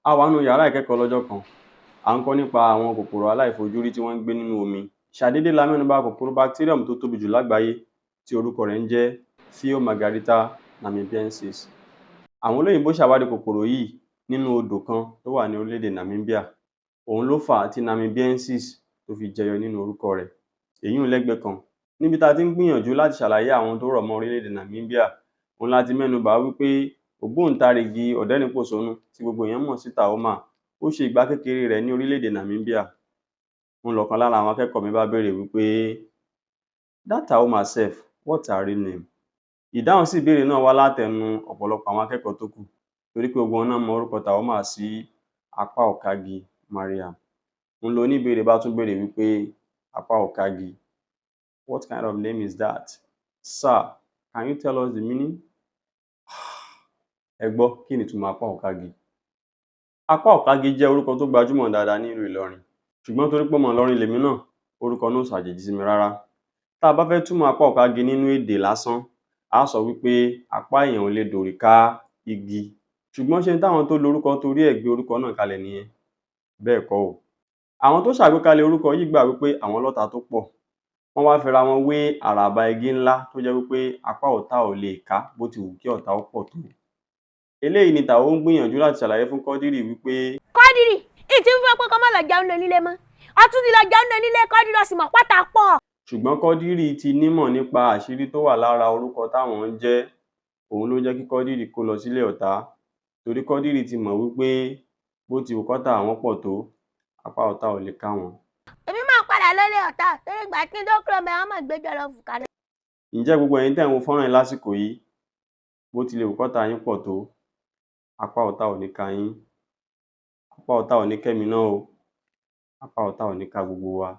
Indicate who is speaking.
Speaker 1: A wà nínú yàrá ìkẹ́kọ̀ọ́ lọ́jọ́ kan, à ń kọ́ nípa àwọn kòkòrò aláìfojúrí tí wọ́n ń gbé nínú omi. Ṣàdédé la mẹ́nu ba kòkòrò bacterium tó tóbi jù lágbàáyé tí orúkọ rẹ̀ ń jẹ́ Thiomargarita namibiensis. Àwọn olóyìnbó ṣàwárí kòkòrò yìí nínú odò kan tó wà ní orílẹ̀-èdè Namibia. Òun ló fà á tí namibiensis tó fi jẹyọ nínú orúkọ rẹ̀. Èyún lẹ́gbẹ̀ẹ́ kan. Níbi tá a ti ń gbìyànjú láti ṣàlàyé àwọn ohun tó rọ̀ mọ́ orílẹ̀-èdè Namibia, òun la ti mẹ́nu bà á wí pé ògbóǹtarìgì ọ̀dẹ́rìn-ín-pòṣónú tí gbogbo èèyàn mọ̀ sí Tàómà, ó ṣe ìgbà kékeré rẹ̀ ní orílẹ̀-èdè Namibia. Ń lọ̀kan lára àwọn akẹ́kọ̀ọ́ mi bá béèrè wí pé "That Tàómà sef, what's her real name?" Ìdáhùn sí ìbéèrè náà wá látẹnu ọ̀pọ̀lọpọ̀ àwọn akẹ́kọ̀ọ́ tó kù, torí pé gbogbo wọn ná mọ orúkọ Tàómà sí Apá-Ọ̀kagi Mariam. Ń loníbéèrè bá tún béèrè wí pé Apá-Ọ̀kagi, what kind of name is that? Sir, can you tell us the meaning? Ẹ gbọ́, kí ni ìtumọ̀ Apá-Ọ̀kagi? Apá-Ọ̀kagi jẹ́ orúkọ tó gbajúmọ̀ dáadáa ní ìlú Ìlọrin, ṣùgbọ́n torí pé ọmọ Ìlọrin lèmi náà, orúkọ náà ò ṣàjèjì sí mi rárá. Tá a bá fẹ́ túmọ̀ Apá-Ọ̀kagi nínú èdè lásán, á sọ wí pé apá èèyàn ò lè dòrì ká igi. Ṣùgbọ́n ṣé n táwọn tó lorúkọ torí ẹ̀ gbé orúkọ náà kalẹ̀ nìyẹn? Bẹ́ẹ̀ kọ́ o. Àwọn tó ṣàgbékalẹ̀ orúkọ yìí gbà wí pé àwọn lọ́tàá tó pọ̀. Wọ́n wá fira wọn wé àràbà igi ńlá tó jẹ́ wí pé apá ọ̀tá ò lè ká bó ti wù kí ọ̀tá ó pọ̀ tó. Eléyìí ni Tàó ń gbìyànjú láti ṣàlàyé fún Kọ́dírì wí pé
Speaker 2: Kọ́dírì, ìtì ń fẹ́ pé kọ́ má lọ jẹun lé nílé mọ́. Ọtún ti lọ jẹun lé nílé, Kọ́dírì, ọ̀sìn mọ̀ pátá pọ̀.
Speaker 1: Ṣùgbọ́n Kọ́dírì ti nímọ̀ nípa àṣírí tó wà lára orúkọ táwọn ń jẹ́. Òun ló jẹ́ kí Kọ́dírì kó lọ sílé ọ̀tá, torí Kọ́dírì ti mọ̀ wí pé bó ti wù kọ́tàá àwọn pọ̀ tó, apá ọ̀tá ò lè ká wọn.
Speaker 2: Èmi máa ń padà lọlé ọ̀tá torí ìgbà kí n tó kúrò mẹ́, wọ́n máa gbẹ́jọ́ lọ fún kalẹ̀.
Speaker 1: Ǹjẹ́ gbogbo ẹ̀yin tẹ́ ń wo fọ́nrán yìí lásìkò yìí, bó ti lè wù kọ́tàá yín pọ̀ tó, apá ọ̀tá ò ní ká yín. Apá ọ̀tá ò ní kẹ́mi náà o. Apá ọ̀tá ò ní ká gbogbo wa.